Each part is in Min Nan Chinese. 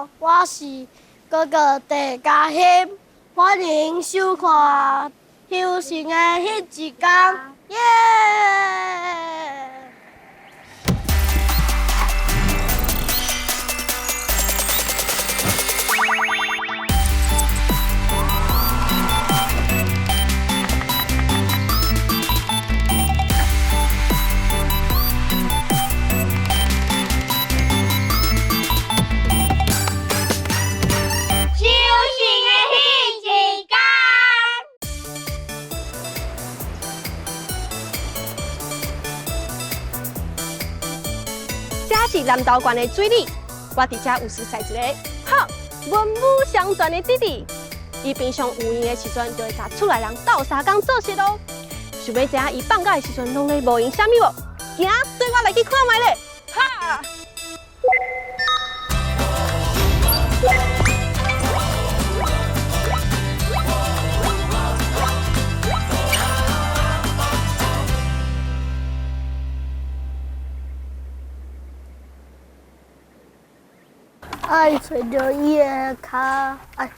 好，我是哥哥鄭嘉欣，歡迎收看《香城的彼一工》，耶！修行的彼一工。這是南投縣的水里，我佇遮有熟似一個好文武雙全的弟弟。伊平常有閒的時陣，就會共厝內人鬥相共做事囉。想欲知影伊放假的時陣攏咧無閒啥物無？行，綴我來去看覓咧！哈！愛揣著伊的跤，愛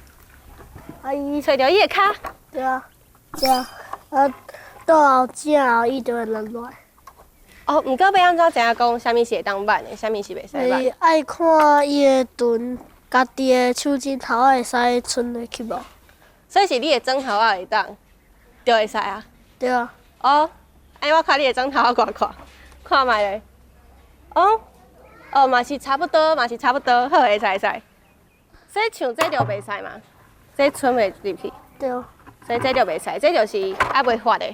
啊伊揣著伊的跤。對啊，對啊，啊倒後正後伊就會落來。哦，毋過欲按怎知影講啥物是會當挽的，啥物是袂使挽？是愛看伊的脣，家己的手指頭仔會使伸入去無？所以是你的指頭仔會當，就會使啊？對啊。哦，按呢我看你的指頭仔偌闊，看覓咧。哦，哦，嘛是差不多，嘛是差不多，好，會使會使。所以像這就袂使嘛，這伸袂入去。對。所以這就袂使，這就是猶未發的。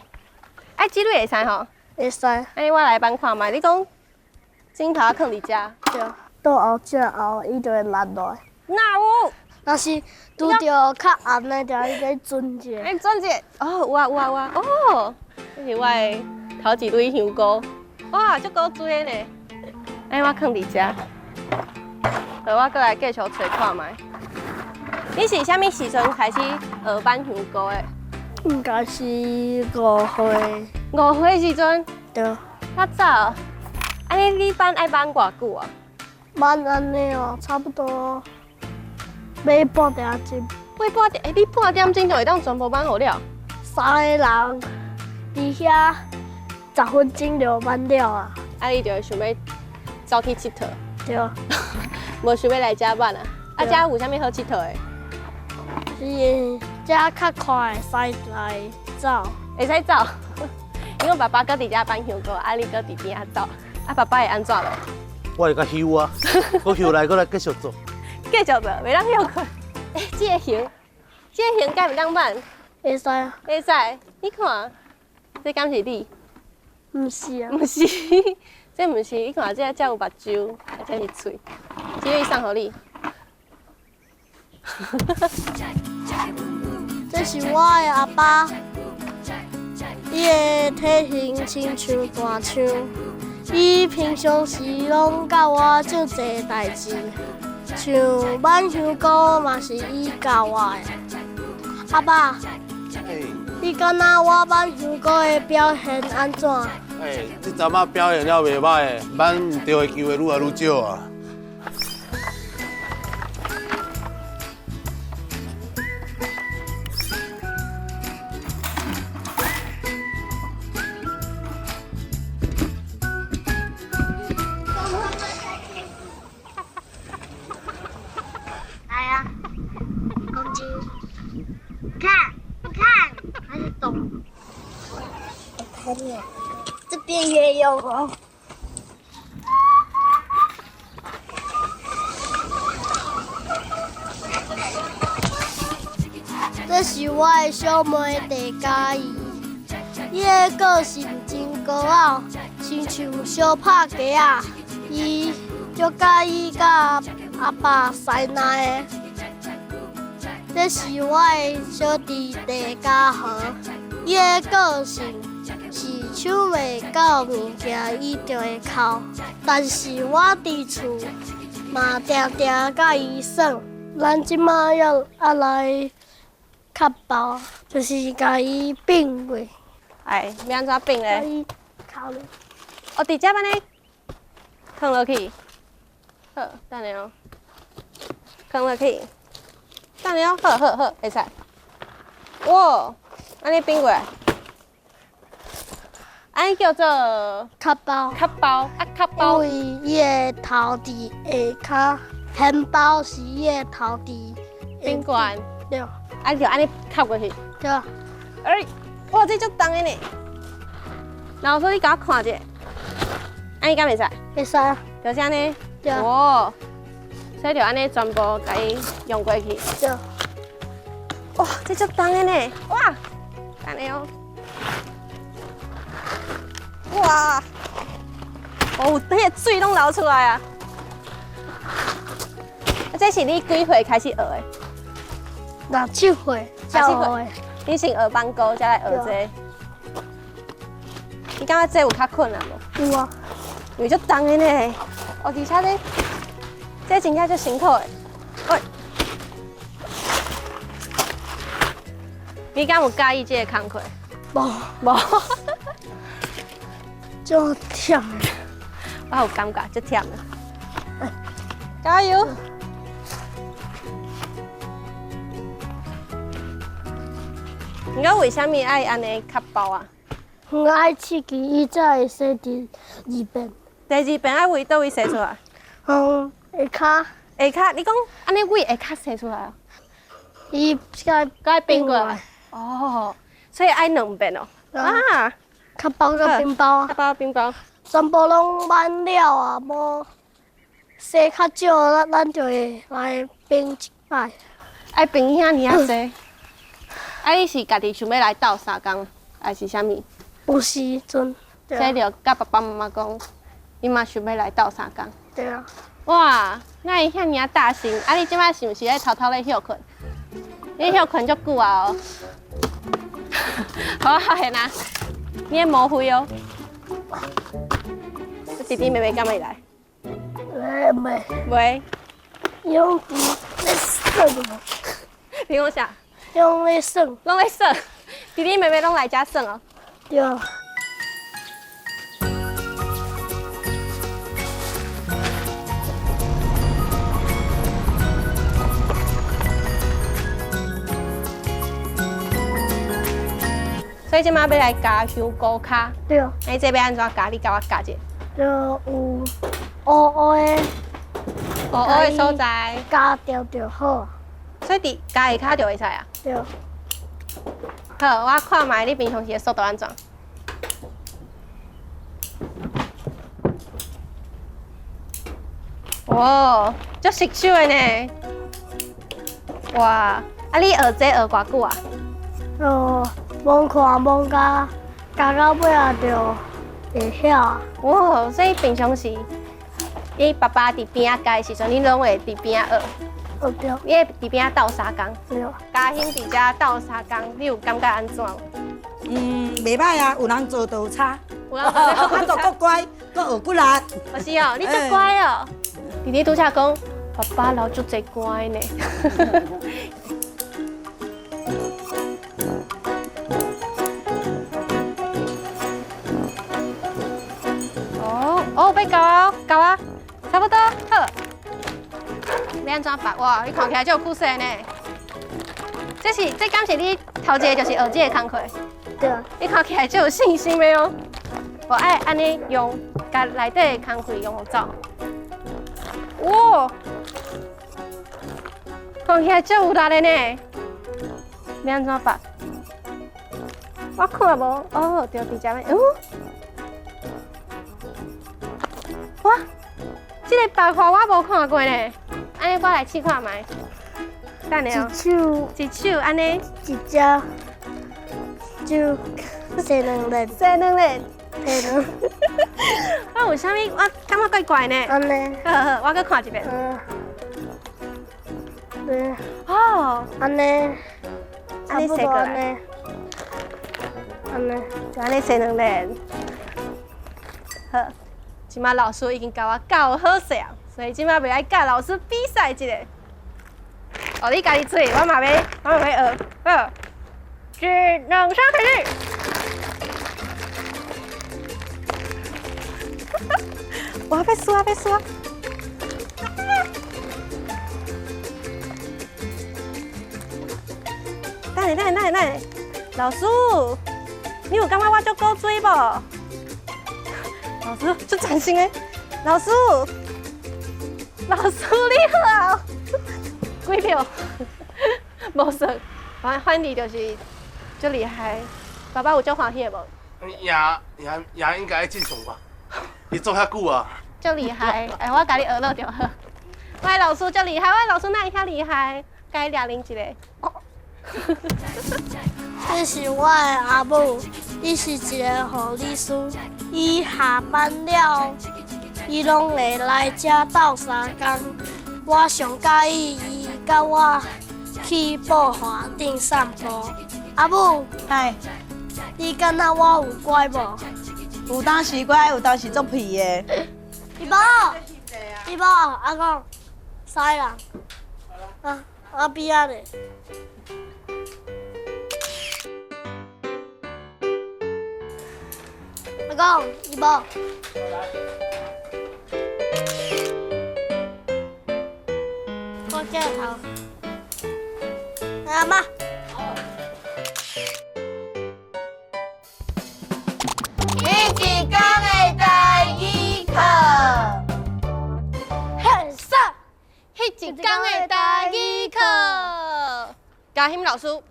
啊，這類會使吼？會使。按呢我來挽看覓，你講指頭仔囥佇遮。對，倒後正後，伊就會落來。哪有？若是拄著較暗的，就愛去轉一下。愛轉一下。哦，有啊有啊有啊。哦，這是我的頭一蕊香菇。哇，足古錐的呢。按呢我囥佇遮。好，我閣來繼續揣看覓。你是啥物時陣開始學挽香菇的？應該是5歲。5歲時陣？對。較早。按呢你挽愛挽偌久啊？挽按呢哦，差不多欲半點鐘。欲半點？欸，你半點鐘就會當全部挽好了？三个人佇遐10分鐘就挽了啊！啊，你就會想欲走去𨑨迌？對。無想欲來遮挽啊？啊，遮有啥物好𨑨迌的？是遮較快會使來走，會使走。因為爸爸閣佇遮挽香菇，啊，你閣佇邊仔走。啊，爸爸會按怎囉？我會較休啊，閣休來閣來繼續做。繼續做，袂當歇睏。欸，這个形，這个形敢會當挽？會使啊。會使，你看，這敢是你？毋是啊。毋是，這毋是。你看，這才有目睭，啊，這是喙，這個送予你。這是我的阿爸，伊的體型親像大象。伊平常時攏教我足濟代誌，像挽香菇嘛是伊教我的。阿爸，你感覺我挽香菇的表現按怎？欸，這陣仔表現了袂䆀的，挽毋著的機會愈來愈少啊。來啊，公雞，看，看，它是動。我看你，這邊也有哦。這是我的小妹鄭嘉怡，伊的個性真高傲，親像小拍雞仔。伊足佮意佮阿爸師奶的。這是我的小弟鄭嘉豪，伊的個性是搶袂到物件，伊就會哭。但是我佇厝嘛定定佮伊耍。咱這馬要愛來較薄，就是共伊反過。哎，欲按怎反咧？伊哭咧。哦，直接按呢，囥落去。好，等下哦。囥落去。等下哦，好好好，會使。哇，按呢反過來，按呢叫做較包，較包啊，較因包。為伊的頭佇下跤，掀包是伊的頭佇頂懸，對。啊就按呢扣過去。對。哎，哇，這足重的呢。老師，你共我看一下，按呢敢會使？會使啊。就是按呢。對。哦，所以就按呢全部共伊用過去。對。哇，這足重的呢！哇，等下哦。哇，哦，彼个水攏流出來啊！啊，這是你幾歲開始學的？六七歲才學的。你先學放歌，才來學這個。你感覺這有較困難無？有啊。因為足重的呢。哦，而且這這真正足辛苦的。喂，你敢有佮意這个工課？無。無。足忝的。我有感覺，足忝的。加油！你講為啥物愛按呢較包啊？我愛刺激伊才會洗第二遍。第二遍愛位佗位洗出來？嗯，下跤。下跤，你講按呢位下跤洗出來啊？伊才閣變過來。哦，所以愛兩遍哦。啊，較包佮冰包啊。較包冰包。全部攏滿了啊，無洗較少，咱咱就會來冰一擺。愛冰遐爾仔濟？啊，你是家己想欲來鬥相共，還是啥物？有時陣。所以就佮爸爸媽媽講，你嘛想欲來鬥相共。對啊。哇，哪會遐爾仔大聲？啊，你這擺是毋是咧偷偷咧歇睏？你歇睏足久啊？哦。好啊，現啊，你咧摸灰哦。弟弟妹妹敢會來？袂。袂。用咧耍。你講啥？用咧耍。攏咧耍。弟弟妹妹攏來遮耍哦。對。所以這擺欲來加香菇跤。對。你這欲按怎加？你共我教一下。就有烏烏的，烏烏的所在，加著就好。所以佇加下跤就會使啊。對。好，我看覓你平常時的速度按怎？哇，足熟手的呢！哇，啊你學這學偌久啊？哦，摸看摸甲，加到尾仔就會曉啊。哇，所以平常時，你爸爸佇邊仔教的時陣，你攏會佇邊仔學。哦對。你會佇邊仔鬥相共。對。嘉興佇遮鬥相共，你有感覺按怎？嗯，袂䆀啊，有人做就有差。有人做就啊，做閣乖，閣學骨力。哦是哦，你足乖哦。弟弟拄才講，爸爸留足濟乖呢。哦哦，欲到啊，到啊，差不多，好。欲按怎拔？哇，你看起來足有氣勢呢。這是，這敢是你頭一個就是學這个工課？對。你看起來足有信心的哦。我愛按呢用，共內底的空氣用予走。哇，看起來足有力的呢。欲按怎拔？我看無，哦，對，佇遮邊，哦，哇，這个拔法我無看過呢。按呢我來試看覓。等下哦。一手。一手按呢。一隻就洗兩輪。洗兩輪。洗兩。我有啥物？我感覺怪怪呢。按呢。好好，我閣看一遍。嗯。對。哦。按呢。按呢洗過來。按呢。就按呢洗兩輪。好，這擺老師已經共我教好勢啊，所以這擺欲來佮老師比賽一下。哦，你家己做，我嘛欲，我嘛欲學。好，一、兩、三，開始。我欲輸啊！欲輸啊！等下等下，老師，你有感覺我足古錐無？老師足斬新的，老師，老師你好，幾票？無算，反反正就是足厲害。爸爸有足歡喜的無？贏贏贏應該正常吧？你做遐久啊？足厲害，哎，我共你學落就好。我的老師足厲害，我的老師哪會遐厲害？共伊掠啉一个。這是我的阿母，伊是一个護理師。伊下班了，伊攏會來遮鬥相共。我上喜歡伊佮我去布華頂散步。阿母，哎，你感覺我有乖無？有當時乖，有當時足皮的。伊寶，伊寶，阿公，三个人，啊，阿邊仔咧。阿公，伊寶。我鏡頭。阿媽。彼一工的台語課。嘿上。彼一工的台語課。嘉欣老師，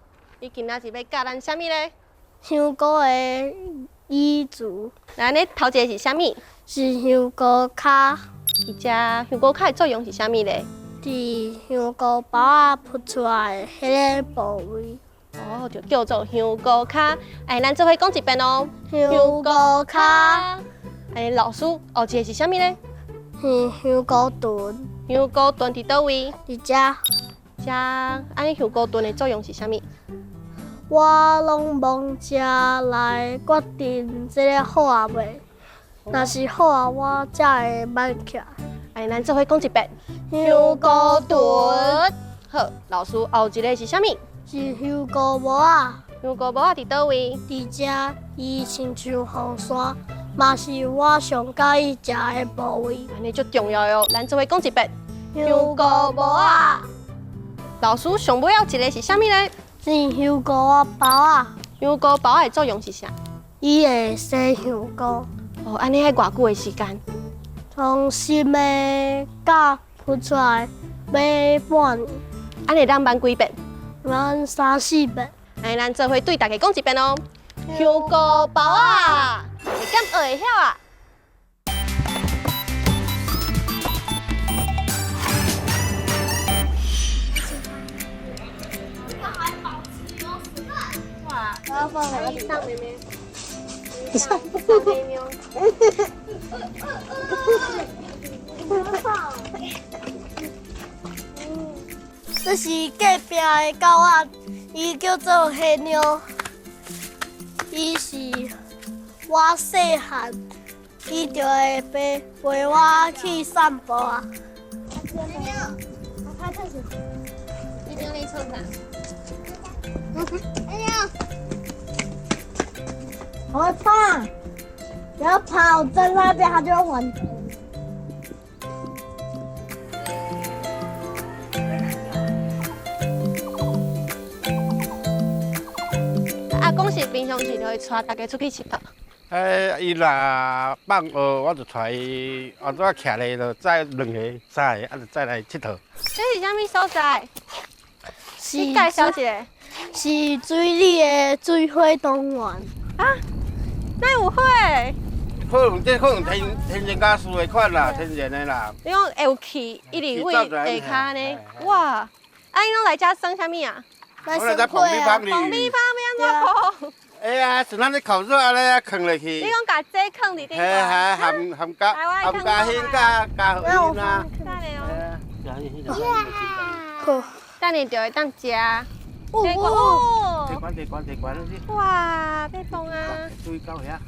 你今仔日欲教咱啥物咧？香菇的語詞。來，你頭一个是啥物？是香菇跤。而且香菇跤的作用是啥物咧？佇香菇包仔浮出來的彼个部位。哦，就叫做香菇跤。哎，咱做伙講一遍哦。香菇跤。哎，老師，後一个是啥物咧？是香菇盾。香菇盾佇佗位？佇遮。遮，按呢香菇盾的作用是啥物？我攏摸遮來決定這个好啊袂？若是好啊，我才會挽起來。哎，咱做伙講一遍。香菇盾。好，老師，後一个是啥物？是香菇帽仔。香菇帽仔佇佗位？佇遮，伊親像雨傘，嘛是我上喜歡食的部位。按呢足重要的哦，咱做伙講一遍。香菇帽仔。老師，上尾仔一个是啥物咧？是香菇仔包仔。香菇包仔的作用是啥？伊會洗香菇。哦，按呢愛偌久的時間？從新的甲孵出來，欲半年。按呢會當挽幾遍？挽三四遍。按呢咱做伙對大家講一遍哦。香菇包仔，你敢學會曉啊？哇！我要放哪裡？上妹妹。上妹妹。這是隔壁的狗仔，伊叫做黑妞。伊是我細漢，伊就會陪陪我去散步啊。我拍特寫。你叫你創啥？哎呀！我會怕，只要跑在那邊，它就會還頭。阿公是平常時就會帶大家出去𨑨迌。哎，伊若放學，我就帶伊，後仔徛咧就載兩个、三个，啊，就再來𨑨迌。這是啥物所在？是你介紹一下。是水里的水火動物園。啊？哪有火？可能這可能天天然瓦斯的款啦，天然的啦。你講會有氣一直佇下跤呢？哇！啊，𪜶攏來遮耍啥物啊？來我來遮爆米香哩。爆米香欲按怎爆？哎呀，是咱咧烤肉按呢啊，囥落去。你講共這囥佇頂嘿嘿，含含加含加興加加好飲啊。等下哦。好。等下就會當食。哦哦。提關提關提關你。哇，欲動啊！水到遐。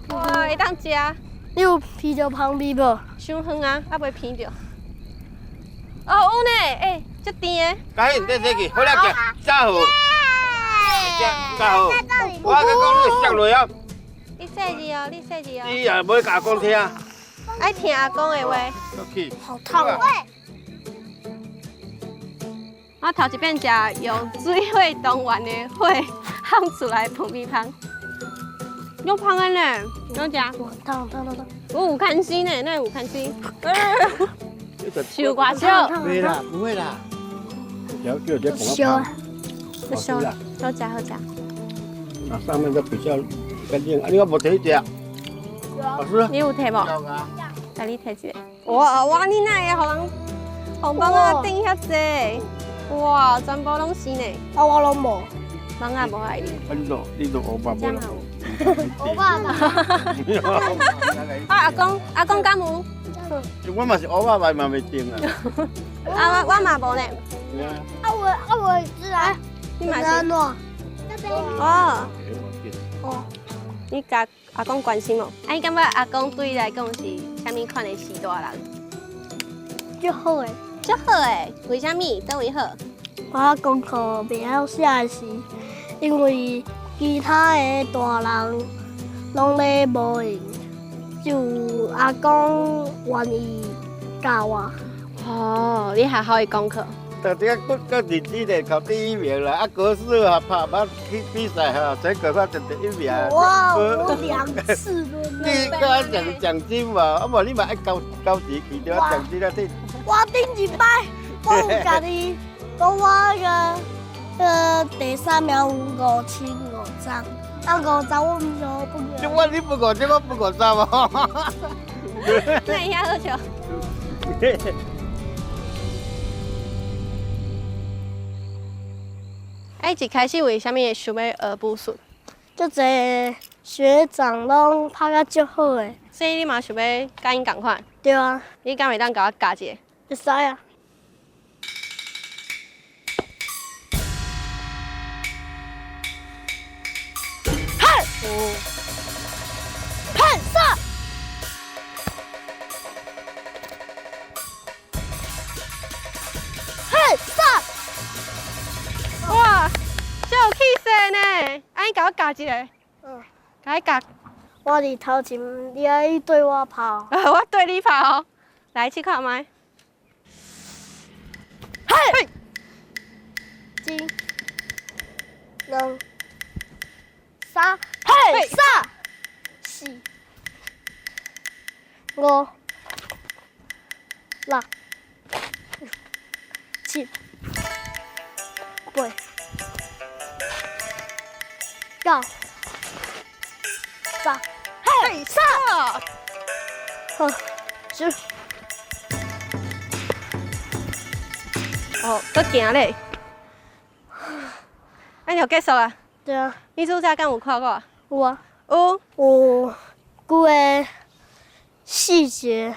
哇，會當食。你有鼻著芳味無？傷遠啊，猶未鼻著。哦，有呢，欸，足甜的。趕緊帶這去，好了，食，炸好。炸好。我佮講你摔落啊！你細緻哦，你細緻哦。你也袂共阿公聽。愛聽阿公的話。去。好燙。我頭一遍食用水火同源的火烘出來爆米香，有香的呢，有食？燙燙燙燙。我有牽絲呢，哪有牽絲？燒偌少？袂啦，不會啦。有點燒啊！燒，好食好食。那上面都比較乾淨，啊，你我無提食。老師，你有提無？來你提一个。哇哇，你哪會予人紅包仔頂遐濟？哇，全部攏是呢。啊，我攏無。網仔無愛你。你都烏白無啦。烏白吧。啊，阿公，阿公敢有？我嘛是烏白白嘛袂定啊。啊，我嘛無呢。啊我啊我自然。你嘛是？哦。哦。你佮阿公關心無？啊，你感覺阿公對你來講是啥物款的序大人？足好的。足好的，為啥物？佗位好？我功課袂曉寫是，因為其他的大人攏咧無閒，就阿公願意教我。哦，你學校的功課？大家閣閣認真咧，考第一名啦！啊，國試啊，拍捌去比賽哈，全國反正第一名。哇，我兩次都。你閣獎獎金無？啊無你嘛愛交交錢去對啊？獎金啊，你。我頂一擺，我有家己講我個第三名有5500張，啊五張我毋知我不。我你不五張，我不五張無。那你遐好笑。哎，一開始為啥物會想欲學武術？足濟學長攏拍甲足好的，所以你嘛想欲佮𪜶仝款？對啊。你敢會當共我教一下？會使啊。嘿！嘿！上！嘿！上！哇，這有氣勢呢！啊，你共我教一下。嗯。共你教。我佇頭前，你愛對我拍。我對你拍哦。來，試看覓。嘿！一、兩、三，嘿！三、四、五、六、七、八、九、十，嘿！三，好，十。哦，閣行咧。按呢就結束啊？對啊。你拄才敢有看過？有啊。有。有幾個細節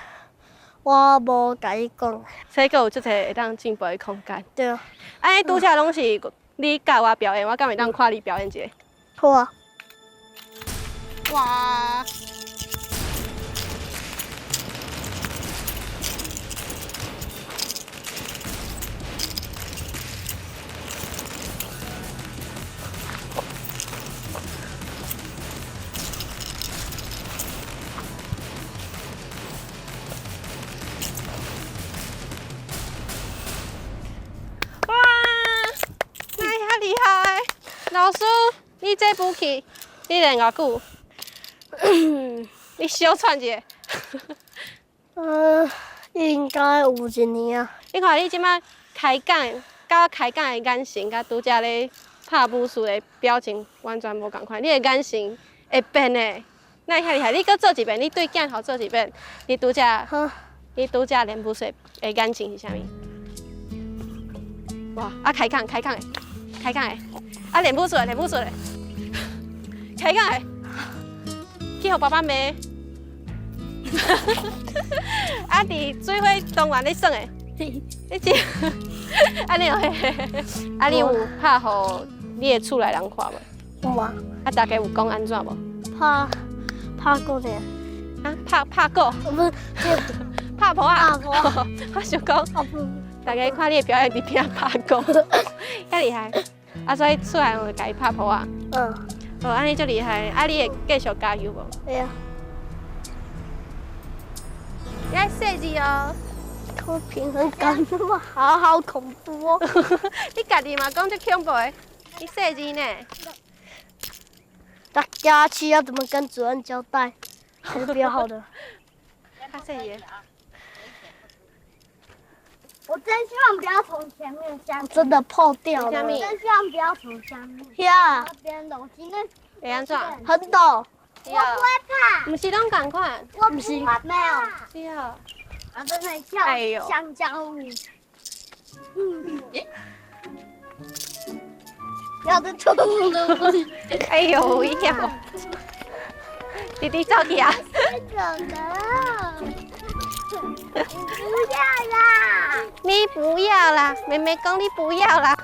我無共伊講。所以閣有足濟會當進步的空間。對啊。按呢拄才攏是你教我表演，我敢會當看你表演一下？好啊。哇！哇，哪會遐厲害？老師，你這武器，你練偌久？你小喘一下。應該有一年啊。你看你這擺開講，佮開講的眼神，佮拄才咧拍武術的表情完全無仝款。你的眼神會變的，哪會遐厲害？你閣做一遍，你對鏡頭做一遍。你拄才，你拄才練武術的眼神是啥物？哇！啊，開講，開講的，開講的，啊，練武術的，練武術的，開講的，去予爸爸罵。啊！佇水火同源咧耍的，你這，啊你有，啊你有拍予你的厝內人看無？有啊。啊，大家有講按怎無？拍拍鼓爾。啊，拍拍鼓？不是，拍噗仔。拍噗仔。我想講，大家看你的表演佇邊仔拍鼓，遐厲害。啊，所以厝內人會共伊拍噗仔。嗯。哦，按呢足厲害，啊，你會繼續加油無？會啊。你愛細緻哦。我平衡感那麼好，好恐怖哦！你家己嘛講足恐怖的，你細字呢？那下去要怎麼跟主任交代？還是比較好的。較細字。我真希望不要從前面下，真的破掉了。真希望不要從下面。呀，那邊樓梯那會按怎？很陡。我不會怕。毋是攏仝款。我不是，沒有。是啊。我真的跳香蕉舞。嗯。要得吐了。哎呦呀！弟弟走去啊！哥哥，不要啦！你不要啦，妹妹講你不要啦。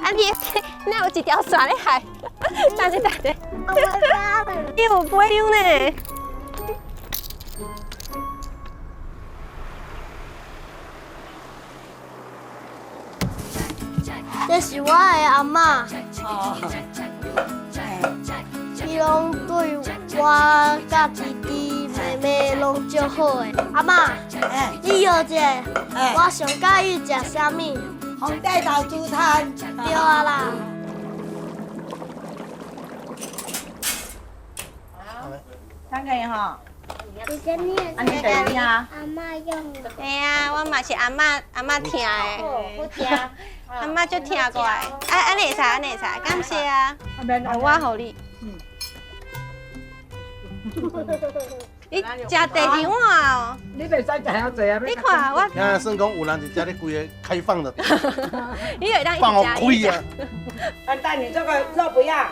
啊你，那有一條線咧害？等下等下。你有飛溜呢？這是我的阿嬤。伊攏對我佮弟弟妹妹攏足好的。阿嬤，你搖一下，我上喜歡食啥物？紅帶頭豬攤。對啊啦。三個人吼。姐姐你啊，你等一下。阿嬤用的。對啊，我嘛是阿嬤阿嬤疼的。阿嬤足疼我的。啊，按呢會使，按呢會使，感謝啊。我予你。你食第二碗哦。你袂使食遐濟啊！你看我。聽算講有人佇遮咧規个開放的。你會當放予開啊！蛋蛋，你這個肉不要，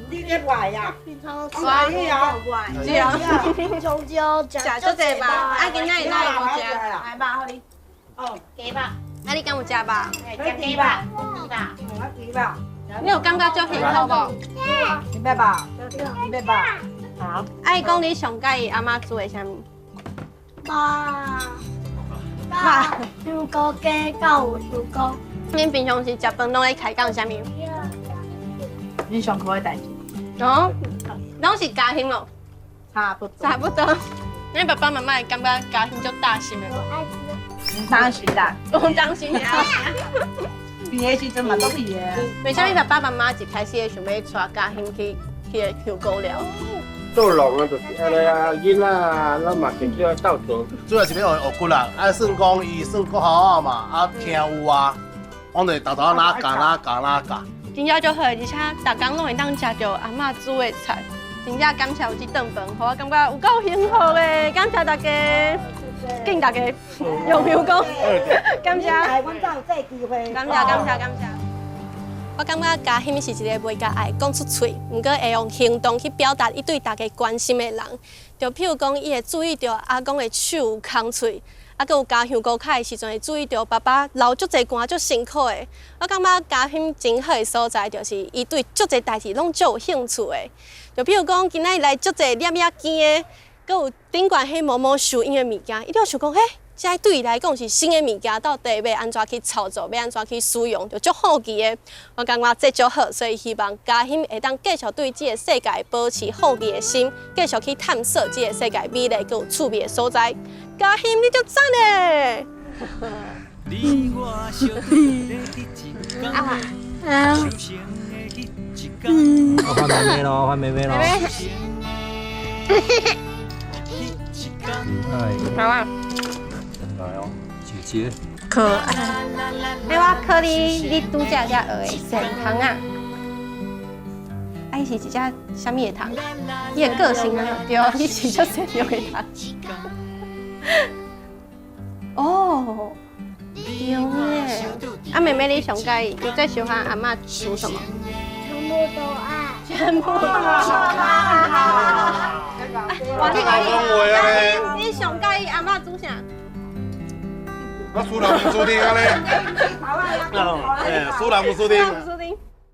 你也不愛呀？平常可以啊，是啊。平常就食食足濟吧。啊，今仔日哪會無食？來吧，予你。哦，雞肉。啊，你敢有食肉？食雞肉，雞肉。我雞肉。你有感覺足幸福無？你欲吧？你欲吧？好。啊，伊講你上佮意阿嬤煮的啥物？肉。肉。香菇雞佮有香菇。恁平常時食飯攏咧開講啥物？恁上課的代誌。哦，攏是家庭咯。差不多。差不多。恁爸爸媽媽會感覺家庭足大心的無？有當時啦。有當時啊。畢業時陣嘛都畢業。為啥物爸爸媽媽一開始會想欲帶嘉欣去彼个香菇寮？做農啊，就是按呢啊，囡仔咱嘛是叫鬥做。主要是欲學學骨力，啊算講伊算國校嘛，啊聽有啊，講就沓沓哪教哪教哪教。真正足好，而且逐工攏會當食著阿嬤煮的菜，真正感謝有這頓飯，予我感覺有夠幸福的，感謝大家，敬大家，用香菇，感謝。阮才有這機會。感謝感謝感謝。我感覺嘉欣是一个袂共愛講出喙，毋過會用行動去表達伊對大家關心的人。就譬如講，伊會注意著阿公的手有空喙，啊，閣有咬香菇卡的時陣會注意著爸爸流足濟汗足辛苦的。我感覺嘉欣真好的所在，就是伊對足濟代誌攏足有興趣的。就譬如講，今仔日來足濟粒仔羹的，閣有頂懸彼毛毛樹葉的物件，伊就想講，嘿。這對伊來講是新的物件，到底欲按怎去操作，欲按怎去使用，就足好奇的。我感覺這足好，所以希望嘉欣會當繼續對這个世界保持好奇的心，繼續去探索這个世界美麗閣有趣味的所在。嘉欣，你足讚的！啊！我換妹妹咯，換妹妹咯。妹妹。哎。好啊。來哦，姐姐。可愛。哎，我考你，你拄才才學的蟮蟲仔。啊，伊是一隻啥物的蟲？伊的個性啊，對，伊是足善良的蟲。哦，對呢。啊，妹妹，你上佮意，你最喜歡阿嬤煮什麼？全部都愛。全部都愛。哇，你上佮意阿嬤煮啥？我輸人毋輸陣按呢。哎，輸人毋輸陣。